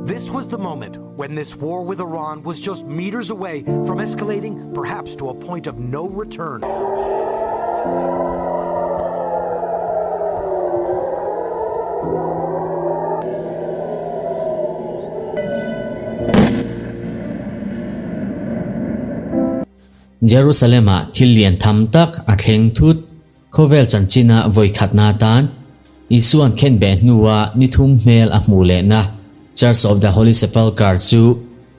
This was the moment when this war with Iran was just meters away from escalating, perhaps to a point of no return. Jerusalem-ah thil lian tham tak a thleng thut. Khawvel chanchina vawi khatna atan Isua'n khenbeh hnua ni thum hmel a hmuh lehna Church of the Holy Sepulchre chu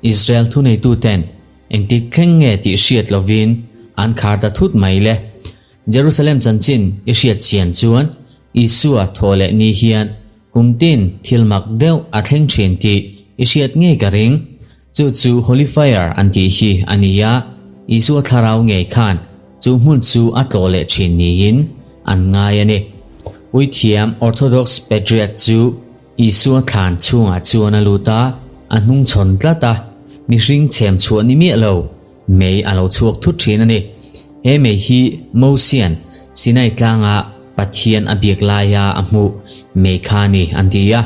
Israel thuneituten engtik thleng nge tih hriat lovin an khar ta thut mai le. Jerusalem chanchin i hriat chian chuan Isua thaw leh ni hian kum tin thil mak deuh a thleng thin tih i hriat ngei ka ring. Chu chu Holy Fire an tih hi a ni a, Isua thlarau ngei khan chu hmun chu a tlawh leh thin niin an ngai a ni. Puithiam Orthodox Patriarch chu Isua thlan chhungah chuan a lut a, a hnungchhawn tlat a, mihring chhem chhuah ni miah lo mei a lo chhuak thut thin a ni. He mei hi Mosian Sinai tlanga Pathian a biak laia a hmuh mei kha a ni an ti a.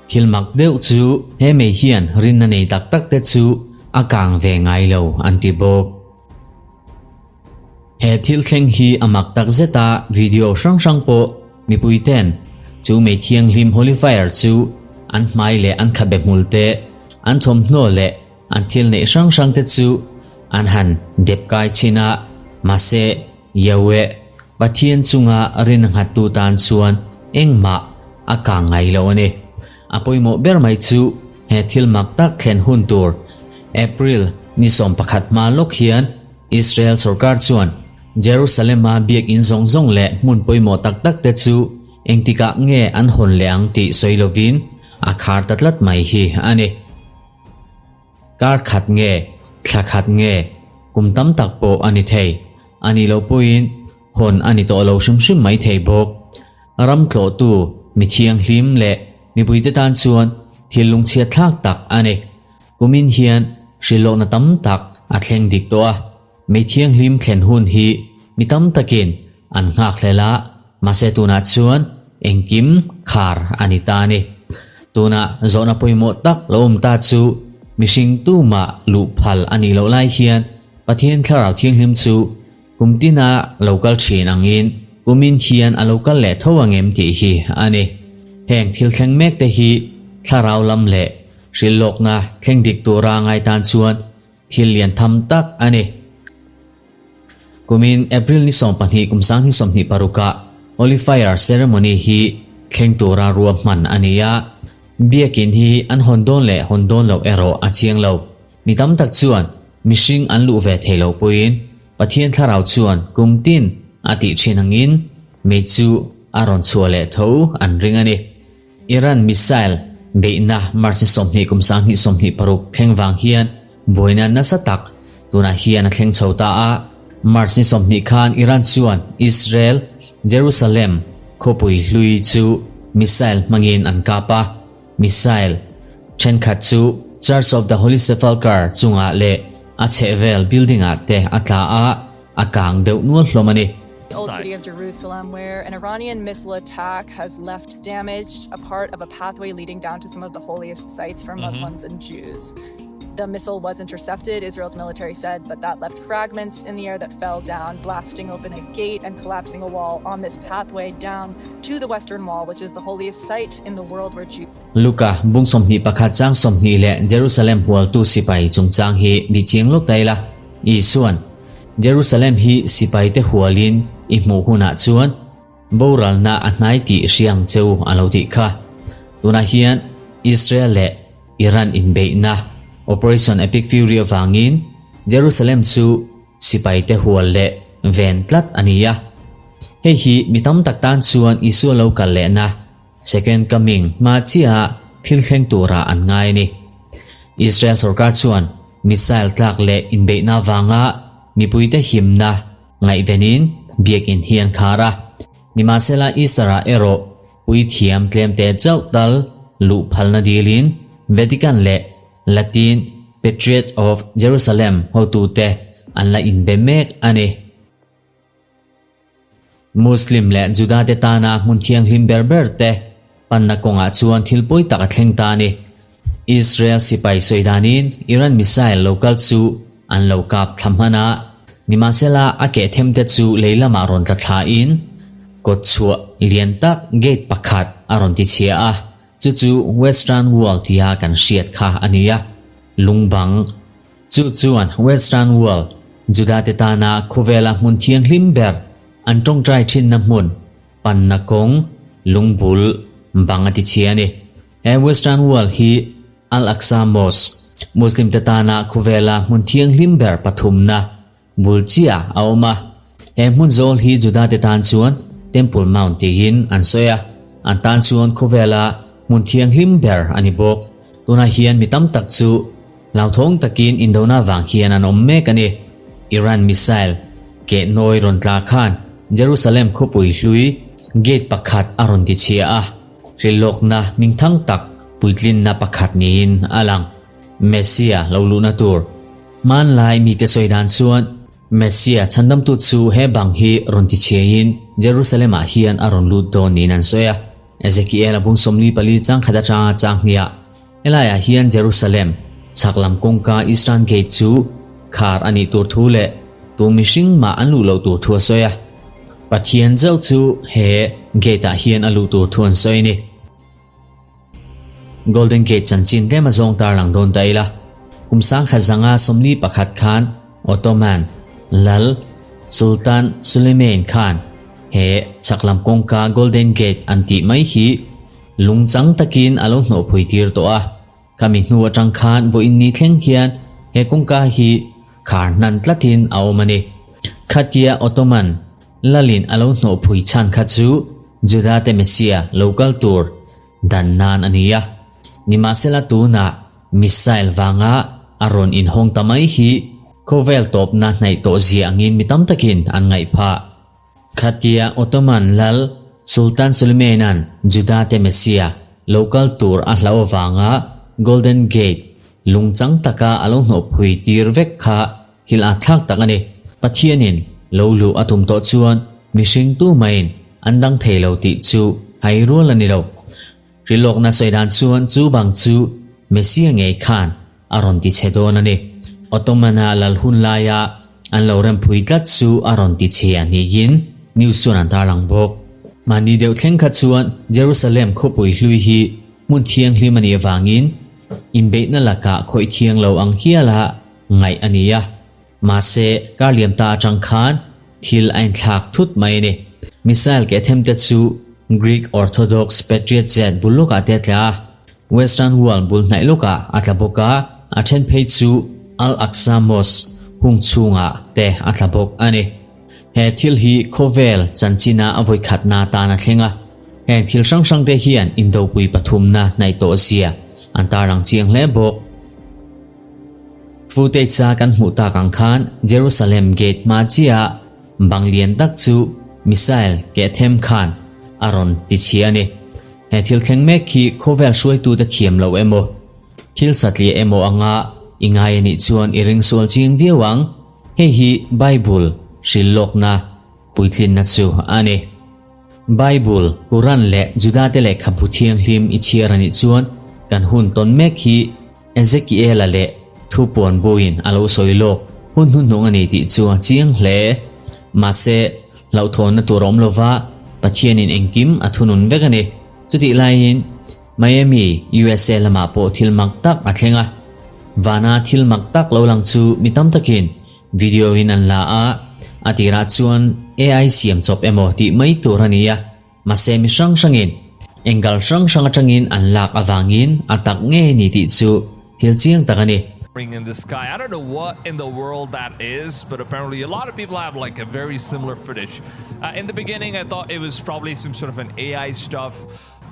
Thil mak deuh chu he mei hian rinna nei tak tak te chu a kang ve ngai lo an ti bawk. He thil thleng hi a mak tak zet a, video hrang hrang pawh mipui ten chu mei thianghlim Holy Fire chu an hmai leh an khabe hmul te, an thawmhnaw leh an thil neih hrang hrang te chu an han dep kai chin a, mahse Yahweh Pathian chunga rin nghattu tan chuan engmah a kang ngai lo a ni. A pawimawh ber mai chu he thil mak tak thlen hun tur April ni 11 hma lawk hian Israel sorkar chuan Jerusalem-a biakinn zawng zawng leh hmun pawimawh tak tak te chu engtikah nge an hawn leh ang tih sawi lovin a khar ta tlat mai hi a ni. Kar khat nge, thla khat nge, kum tam tak pawh a ni thei. A nih loh pawhin hawn a ni tawh lo hrim hrim mai thei bawk. Ram tlawhtu mi thianghlim leh mipuite tan chuan thil lungchhiat thlak tak a ni. Kumin hian hrilhlawhna tam tak a thleng dik tawh a. Mei thianghlim thlen hun hi mi tam takin an nghak hlel a, mahse tunah chuan engkim khar a ni ta a ni. Tunah zawhna pawimawh tak lo awm ta chu mihring tumah luh phal a nih loh lai hian Pathian Thlarau Thianghlim chu kum tina lo kal thin angin kumin hian a lo kal leh tho angem tih hi a ni. Heng thil thleng mek te hi thlarau lam leh hrilhlawkna thleng dik tura ngai tan chuan Thil lian tham tak a ni. Kumin April ni 12 kum 2026 ah Holy Fire Ceremony hi thleng tura ruahman a ni a, biakin hi an hawn dawn leh hawn dawn loh erawh a chiang lo. Mi tam tak chuan mihring an luh ve thei lo pawhin Pathian thlarau chuan kum tin a tih thin angin mei chu a rawn chhuah leh tho an ring a ni. Iran missile beihna March ni 20 kum 2026 thleng vang hian buaina nasa tak tunah hian a thleng chho ta a. March ni 20 khan Iran chuan Israel Jerusalem khawpui hlui chu missile hmangin an kap a. Missile thenkhat chu Church of the Holy Sepulchre chungah leh a chhehvel building-ah te a tla a, a kang deuh nual hlawm a ni. The old city of Jerusalem where an Iranian missile attack has left damaged a part of a pathway leading down to some of the holiest sites for Muslims and Jews. The missile was intercepted, Israel's military said, but that left fragments in the air that fell down, blasting open a gate and collapsing a wall on this pathway down to the Western Wall, which is the holiest site in the world where Jews Luka bung 21 chang 20 leh Jerusalem hualtu sipai chungchang hi bih chiang lawk ta ila. Isuan, Jerusalem hi sipaite hualin i hmuh hunah chuan boralna a hnai tih hria ang che u a lo tih kha. Tunah hian Israel leh Iran inbeihna Operation Epic Fury avangin Jerusalem chu sipaite hual leh ven tlat a ni a. Hei hi mi tam tak tan chuan Isua lo kal lehna Second Coming hma chiaha thil thleng turah an ngai a ni. Israel sorkar chuan missile tlak leh inbeihna avanga mipuite himna ngaihvenin biakinn hi an khar a. Nimahsela Easter-ah erawh puithiam tlemte chauh tal luh phalna dilin Vatican leh Latin Patriarch of Jerusalem hotute an la inbe mek a ni. Muslim leh Juda te tana hmun thianghlim ber ber te. panna kawngah chuan thil pawi tak a thleng ta a ni. Israel sipai sawi danin Iran missile lo kal chu an lo kap thla hman a, nimahsela a keh them te chu lei lamah rawn tla thlain kawt chhuah lian tak gate pakhat a rawn ti chhia a, chu chu Western Wall tia kan hriat kha a ni a, lungbang chu chuan Western Wall Juda te tana khawvela hmun thianghlim ber an tawngtai thinna hmun panna kawng lungbul bang a ti chhia a ni. He Western Wall hi Al-Aqsa Mosque, Muslim te tana khawvela hmun thianghlim ber pathumna bul chiah a awm a. He hmun zawl hi Juda te tan chuan Temple Mount tiin an sawi a, an tan chuan khawvela hmun thianghlim ber a ni bawk. Tunah hian mi tam tak chu hlauthawng takin indona vang hian an awm mek a ni. Iran missile keh nawi rawn tla khan Jerusalem khawpui hlui gate pakhat a rawn ti chhia a. Hrilhlawkna hmingthang tak puitlinna pakhat niin a lang. Messia lo luhna tur. Hmanlai mite sawi dan chuan Messia chhandamtu chu he bang hi rawn tichhiaiin Jerusalem-ah hian a rawn lut dawn niin an sawi a. Ezekiel a bung 44 chang khat atanga chang hniah helaiah hian Jerusalem chhak lam kawngka Eastern Gate chu khar a nih tur thu leh tu mihring mah an luh loh tur thu a sawi a. Pathian zauh chu he gate ah hian a luh tur thu an sawi a ni. Golden Gate chanchin tlem a zawng tarlang dawn ta ila. Kum sangkhat zanga 41 khan Ottoman lal Sultan Suleiman khan he chaklam kawngka Golden Gate an tih mai hi lungchang takin a lo hnawhphui tir tawh a. Khami hnu atang khan vawiin ni thleng hian he kawngka hi khar hnan tlatin a awm a ni. Khatia Ottoman lalin a lo hnawhphui chhan kha chu Juda te Messiah lo kal tur dan nan a ni a. Nimahsela tunah missile vanga a rawn inhawng ta mai hi khawvel tawpna hnaih tawh zia angin mi tam takin an ngaih phah. Khatia Ottoman lal Sultan Suleiman-a'n Juda te Messiah lo kal tur a hlauh avanga Golden Gate lungchang taka a lo hnawhphui tir vek kha thil at thlak tak a ni. Pathianin lo luh a tum tawh chuan mihring tu maiin an dang thei lo tih chu hai rual a ni lo. Rilawkna sawi dan chuan chu bang chu Messiah ngei khan a rawn ti chhe dawn a ni. Ottoman-a lal hun laia an lo remphui tlat chu a rawn ti chhe a niin news chuan an tarlang bawk. Mahni deuh thleng kha chuan Jerusalem khawpui hlui hi hmun thianghlim a nih avangin inbeihna lakah khawih thiang lo ang hiala ngaih a ni a. Mahse, kar liam ta atang khan thil a inthlak thut mai a ni. Missile keh them te chu Greek Orthodox Patriot Jet bul lawkah te a tla a, Western Wall bul hnaih lawkah a tla bawk a, a then phei chu Al-Aqsa Mosque hung chhungah te a tla bawk a ni. He thil hi khawvel chanchina a vawikhatna tan a thleng a, heng thil hrang hrang te hian indopui pathumna hnaih tawh zia an tarlang chiang hle bawk. Footage a kan hmuh tak ang khan Jerusalem gate hma chiah bang lian tak chu missile keh them khan a rawn ti chhia a ni. He thil thleng mek hi khawvel hruaitute thiam lo emaw, thil satliah emaw anga i ngai a nih chuan i ring sual chiang viau ang. Hei hi Bible hrilhlawkna puitlinna chu a ni. Bible, Quran leh Judate lehkhabu thianghlim i chhiar a nih chuan kan hun tawn mek hi Ezekiela leh thupuan buin a lo sawi lawk hun hnuhnung a ni tih chu a chiang hle. Mahse, hlauhthawnna tur a awm lova, Pathianin engkim a thunun vek a ni. Chutih laiin Miami, USA lamah pawh thil mak tak a thleng a. Vana thil mak tak lo lang chu mi tam takin video in an la a, a tirah chuan AI siam chawp emaw tih mai tur a ni a, mahse mi hrang hrangin angle hrang hrang atangin an lak avangin a tak ngei ni tih chu thil chiang tak a ni. In the sky. I don't know what in the world that is, but apparently a lot of people have like a very similar footage. In the beginning, I thought it was probably some sort of an AI stuff,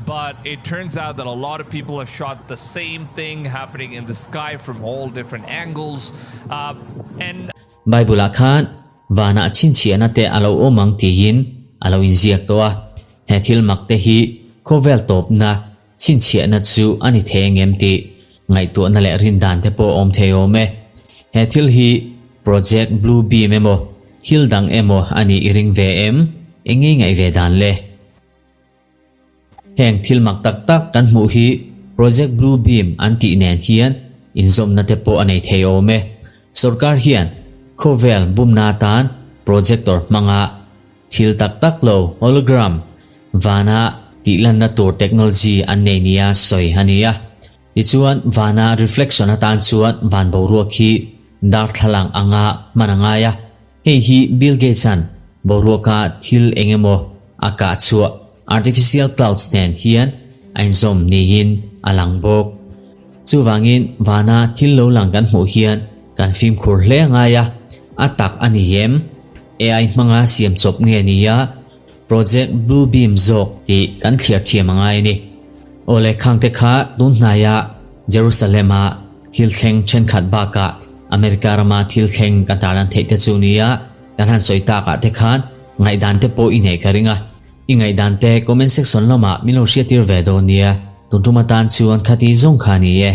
but it turns out that a lot of people have shot the same thing happening in the sky from all different angles. And Bible ah khan vanah chhinchhiahna te a lo awm ang tiin a lo inziak tawh a, he thil mak te hi khawvel tawpna chhinchhiahna chu a ni thei angem tih ngaihtuahna leh rindan te pawh awm thei awm e. He thil hi Project Blue Beam emaw thil dang emaw a nih i ring ve em? Eng nge ngaih ve dan le? Heng thil mak tak tak kan hmuh hi Project Blue Beam an tih nen hian inzawmna te pawh a nei thei awm e. Sorkar hian khawvel bumna atan projector hmanga thil tak tak lo, hologram, vana tihlanna tur technology an nei nia sawi a ni a. Tichuan vana reflection atan chuan van boruak hi darthlalang anga hman a ngai a. Hei hi Bill Gates-a'n boruaka thil eng emaw a kah chhuah artificial clouds nen hian a inzawm niin a lang bawk. Chuvangin vana thil lo lang kan hmuh hian kan fimkhur hle a ngai a, a tak a ni em? AI hmanga siam chawp nge nia Project Blue Beam zawk tih kan thliar thiam a ngai a ni. Awle khangte kha tun hnaia Jerusalem-a thil thleng thenkhat bakah America rama thil thleng kan tarlan theih te chu nia kan han sawi takah te khan ngaihdan te pawh i neih ka ring a. I ngaihdan te comment section lamah min lo hriattir ve dawn nia. Tun tum atan chuan khati zawng kha ni e.